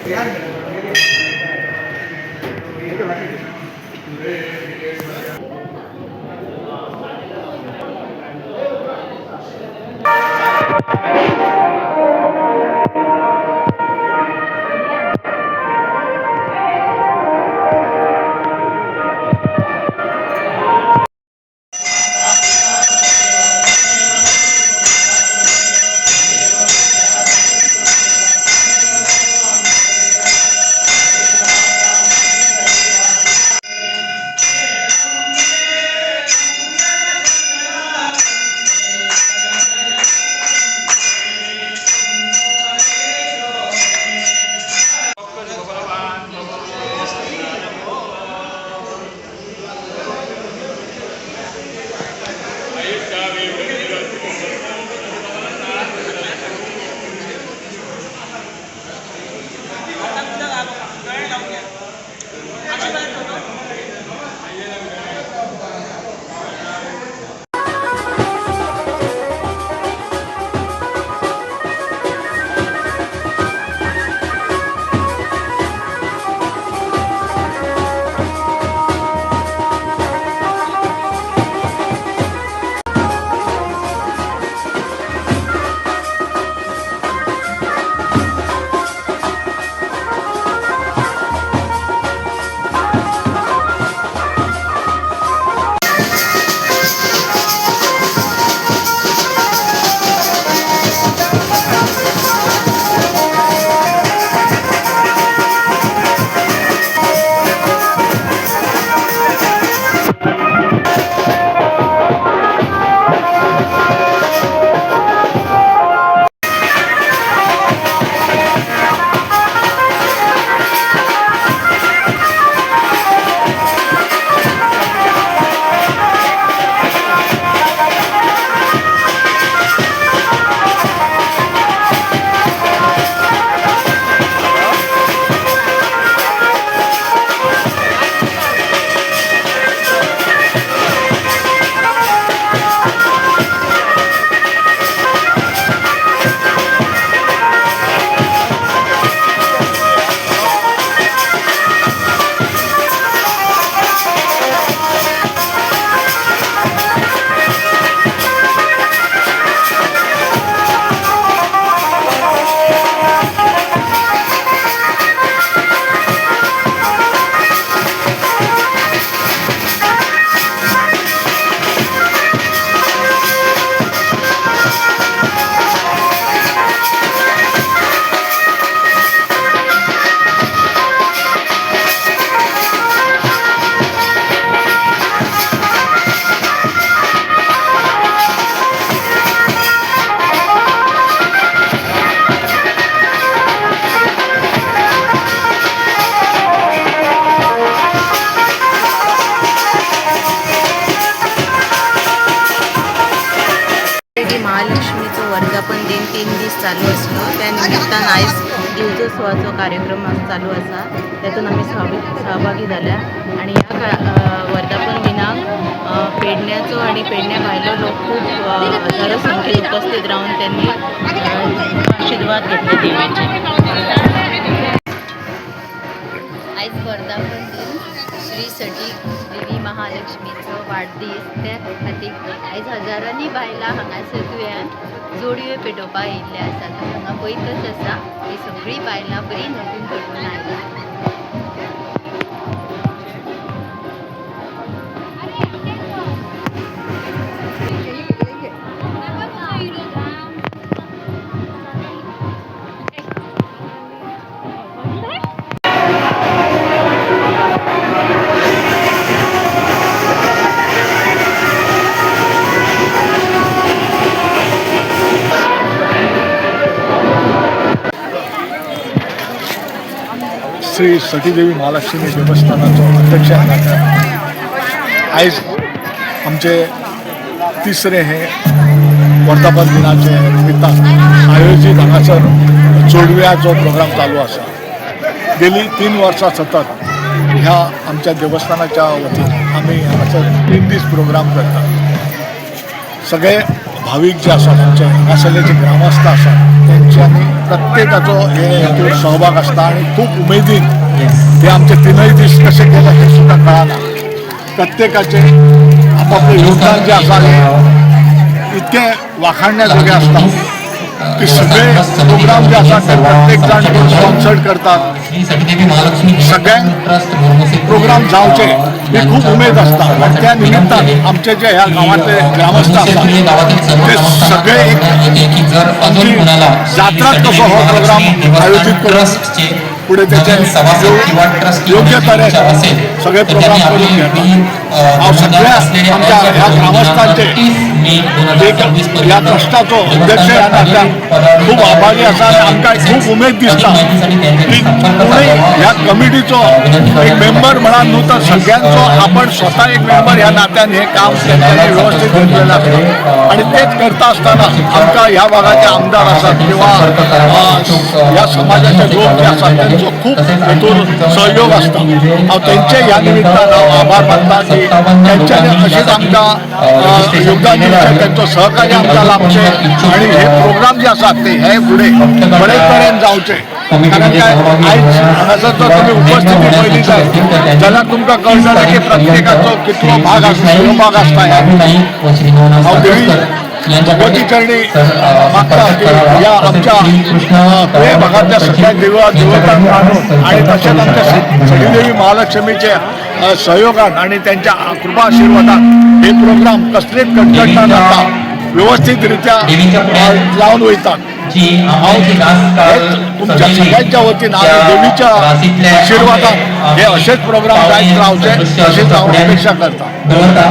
की महालक्ष्मीचो वर्धापन दिन 3 दीस चालू आसलो. त्या निमित्तान आयज दिवजोत्सवाचो कार्यक्रम आज चालू आसा. तेतून आमी सहभागी जाल्या आणि ह्या वर्धापन दिनाक पेडण्याचो आणि पेडण्या भायलो लोक खूप हजारो संख्येन उपस्थित रावन त्यांनी आशीर्वाद घेतले देवीचे. आयज वर्धापन दिन श्री सटी देवी महालक्ष्मीचो वाडदीस. त्या खातीर आयज हजारांनी बायलां हांगासर तुव्यान जोडयो पेटोवपाक येयल्ले आसात. हांगा पळयतच आसा, ही सगळीं बायलां बरीं नटून थटून आयल्यात. श्री सतीदेवी महालक्ष्मी देवस्थानाचो अध्यक्ष ह्या नात्यान आयज आमचे तिसरे हे वर्धापन दिनाचे निमित्तान आयोजीत हांगासर चोडव्याचो प्रोग्राम चालू आसा. गेली 3 वर्सां सतत ह्या आमच्या देवस्थानाच्या वतीन आमी हांगासर 3 दीस प्रोग्राम करतात. सगळे भावीक जे आसात, आमचे हांगासरले जे ग्रामस्थ आसात, तेंच्यांनी प्रत्येकाचो हे हेतून सहभाग आसता आनी खूब उमेदीन ते आमचे तिनय दीस कशे गेले हे सुद्दां कळना. प्रत्येकाचे आपापले योगदान जे आसा हे इतके वाखाणण्या जोगे आसता की सगळे प्रोग्राम जे आसात ते प्रत्येक जाण स्पॉन्सर्ड करतात. श्री सतीदेवी महालक्ष्मी सगळ्यांक ट्रस्ट मोर्मुसे प्रोग्राम जावचे ही खूब उमेद आसता आनी त्या निमित्तान आमचे जे ह्या गांवांतले ग्रामस्थ आसात ते सगळे एक की जर अजून आमची कुणाला जात्राच कसो हो प्रोग्राम आयोजित करून ट्रस्टचे पुढे त्याचे नवीन सभासद किंवा ट्रस्टी योग्य तरेन इच्छा असेल सगळे तर त्यांनी प्रोग्राम करून आपली घेतात. फी, हांव नोंदणी सगळ्या असलेल्या आमच्या अर्ज ह्या भरून ग्रामस्थांचे 31 मे एक 2024 पर्यंत ह्या ट्रस्टाचो अध्यक्ष ह्या नात्यान खूब आभारी आसा आनी आमकां खूब उमेद दिसता की कोणूय ह्या कमिटीचो एक मेंबर म्हणा न्हू तर सगळ्यांचो आपण स्वता एक मेंबर ह्या नात्यान हें काम तेंच्यांनी व्यवस्थीत घेतलेलें आसता. आनी तेच करता आसतना आमकां ह्या भागाचे आमदार आसात किंवा ह्या समाजाचे लोक जे आसात तेंचो खूब हेतून सहयोग आसता. हांव तेंचे ह्या निमित्तान हांव आभार मानता की तेंच्यांनी अशेंच आमकां योगदान दिवचें, तेंचो सहकार्य आमकां लाभचें आनी हे प्रोग्राम जे आसात ते हे फुडें बरे तरेन जावचे. कारण काय, आयज हांगासर जर तुमी उपस्थिती पळयली जायत जाल्यार तुमकां कळटलें की प्रत्येकाचो कितलो भाग आसता, सहभाग आसता ह्या. हांव देवी भगवती चरणी मागता की ह्या आमच्या कुळे भागातल्या सगळ्या देवा देवतांक मानून आणि तशेंच आमच्या श्रीदेवी महालक्ष्मीचे सहयोगान आणि त्यांच्या कृपा आशीर्वादान हे प्रोग्राम कसलेच कटकट न जाता व्यवस्थितरित्या जावन वयतात. जी आंब्याची रास काल हेच तुमच्या सजवली. सगळ्यांच्या वतीन आणि त्या देवीच्या राशीतल्या आशीर्वादान आंबे हे असेच प्रोग्राम पावणे जायत रावचे सदृश्य अशीच हांव पुढे अपेक्षा करता. दवरता.